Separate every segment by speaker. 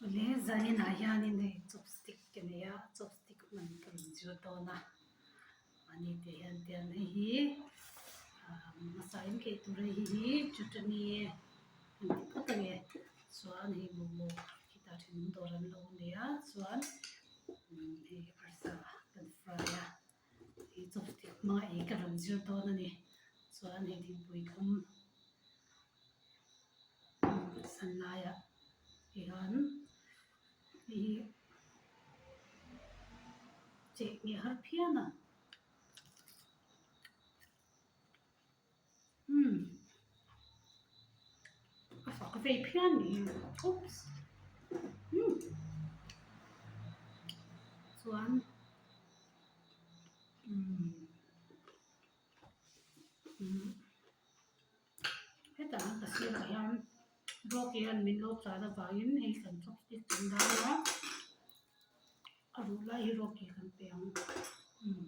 Speaker 1: Awle zaninah hianin hei chopstick ka nei a chopstick hman ka rawn zir dawn a mahni te hian tian hei hi ah hmasa in keih tur a hei hi chutani an ti phawt a nge chuan hei momo khitah thenawm dawr an lo nei a chuan hei arsa kan fry a hei chopstick hmanga ei ka rawn zir dawn a ni chuan hei thingpui thlum. San laiah hian hei hi cheh nge har phian a umm a fak vei phian niin oops umm chuan umm umm. Hetah hian ka sirah hian Rocky hian min lo tlan avangin hei kan chopstick kan dai a, a ruh lai hi Rocky kan pe ang umm.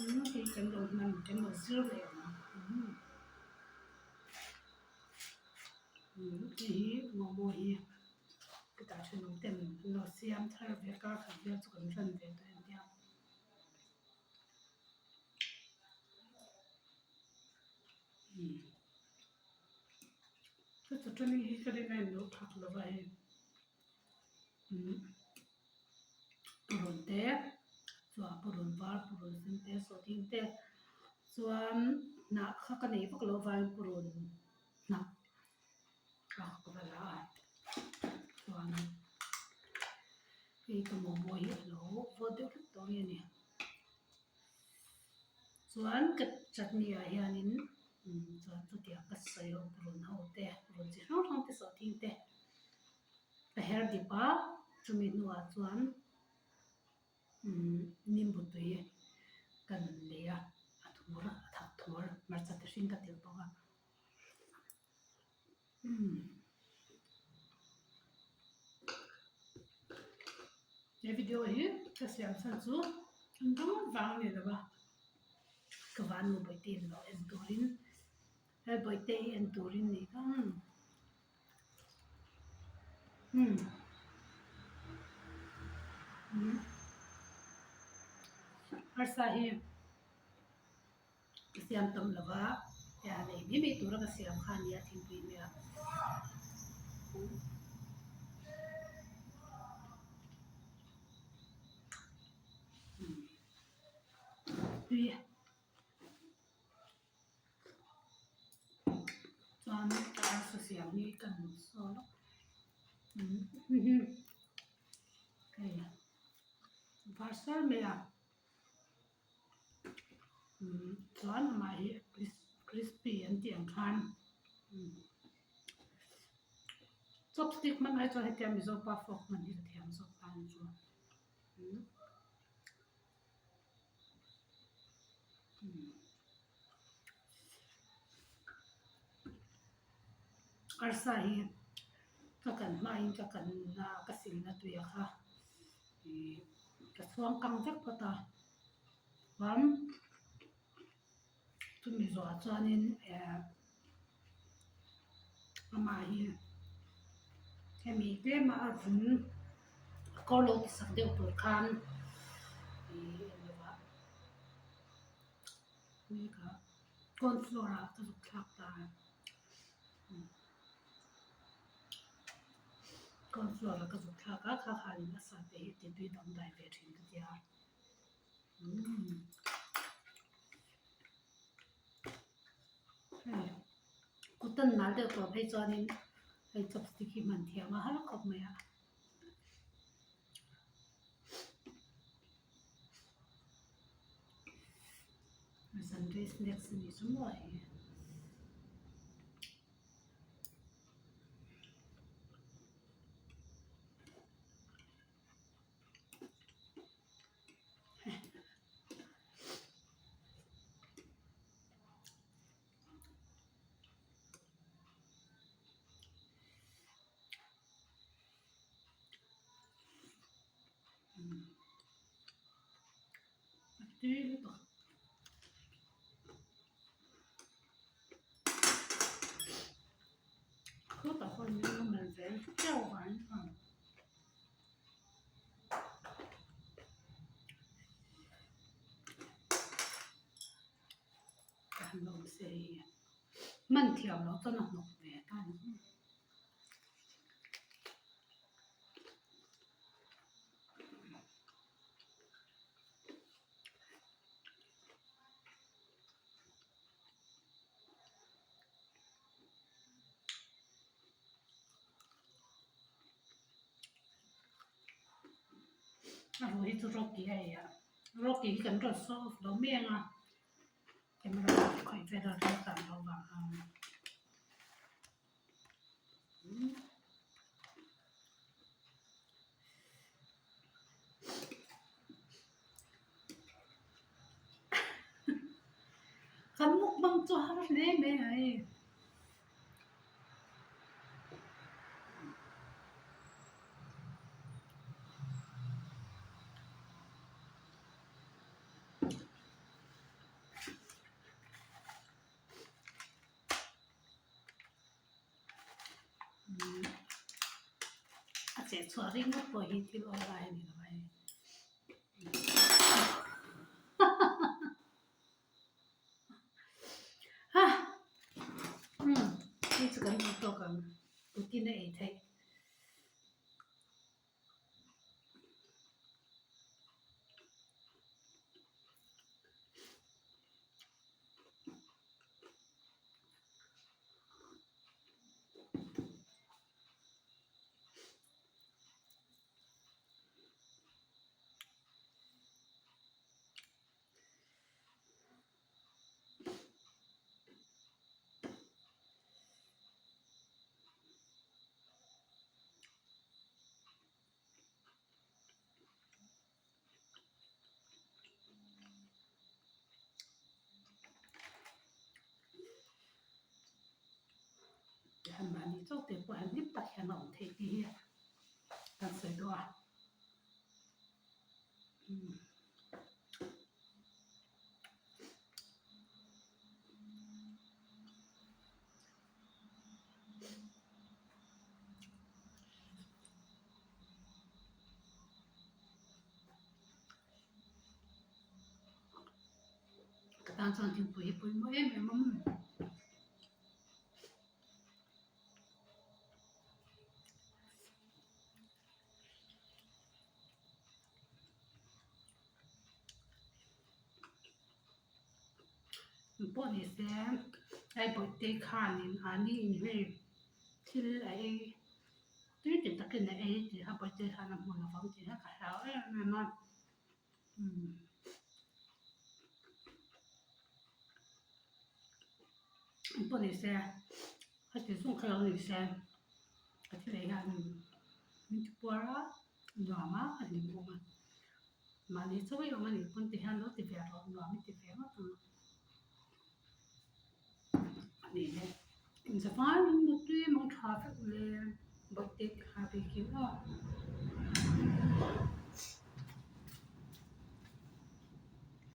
Speaker 1: Umm hei kan lo hman kan lo zir leh ang umm umm hei hi momo hi. Chutah thenawm ten an lo siam thar ve kar khat vel chu kan hran ve tawh em nia. Umm ka chutani hi ka rin a inlo phak lo va hei umm purun te chuan purun var purun sen te sawhthing te chuan hnah kha ka nei vak loh avangin purun hnah. A ka va la a chuan hei ka momo hi a lo vawt deuh hlek tawh nge ni chuan ka chutney ah hianin umm chuan chutiang ka sawi ho purun ho te purun chi hrang hrang te sawhthing te ka her dip a chumi hnuah chuan umm nimbu tui kan lei a a thur a thak thur hmarcha te hring ka telh bawk a. He video hi ka siam chhan chu an dang vang a ni lo va, ka vannu bawihte in lo en turin he bawihte hi en turin nih kha umm umm arsa hi. Ka siam tam lo va, hei a nei mai mai tura ka siam kha a nia thingpui hmel a. Tui chuan ka arsa siam hi ka han saw lawk hei var sar mai a. Chuan amah hi crispy an tih ang khan chopstick hman ai chuan hetiang Mizo pa fork hman hi ka thiam zawk ta ang chu. Arsa hi ka kan hmain ka kanna ka silna tuia kha ih ka chhuang kang vek phawt a chuan chumi zawhah chuanin eh amah hi hemi tlema a vun kawr lo ti sak deuh tur khan ih englo ah corn flour ah ka zuk thlak ta a. Corn flour a ka zuk thlak a kha khanin a sa te hi ti tui dangdai ve thin ka tia umm hei kut an nal deuh tawh phei chuanin hei chopstick hi hman thiam a har khawp mai a. Sunday snacks a nih chu maw hei. A tui lutuk. zel teuh ang. Ka han lawm se hei hman thiam loh chuan a hnawk ve ta a ni. A ruh hi chu Rocky a ei a Rocky hi kan rawn saw off lo mek a camera khawih vel a rel tan loh vang ang kan mukbang chu a har hle mai a hei. A cheh chhuah ringawt pawh hi thil awm lai a ni lo a hei. Ha umm hei chu kan hmu tawk ang putin a ei theih. Mahni chauh te pawh hian hlim tak hian a awm theih tih hi kan sawi duh a. Ka tan chuan thingpui hi pawimawh em em a Pawh ni se hei bawihte khanin mahni in hei thil a ei tui ti takin a ei tih kha bawihte khan a hmu lovang tih kha ka hlau em em a umm. Pawh ni se heti zawng kha lo ni se ka thil ei hian min ti puar a nuam a a hlim awm a mahni chawi awm a nih pawn ti hian lo ti ve rawh nuam i ti ve ngawt ang a ni le inzavaiin mutui mangtha vek le bawihte ti kha bikin aw.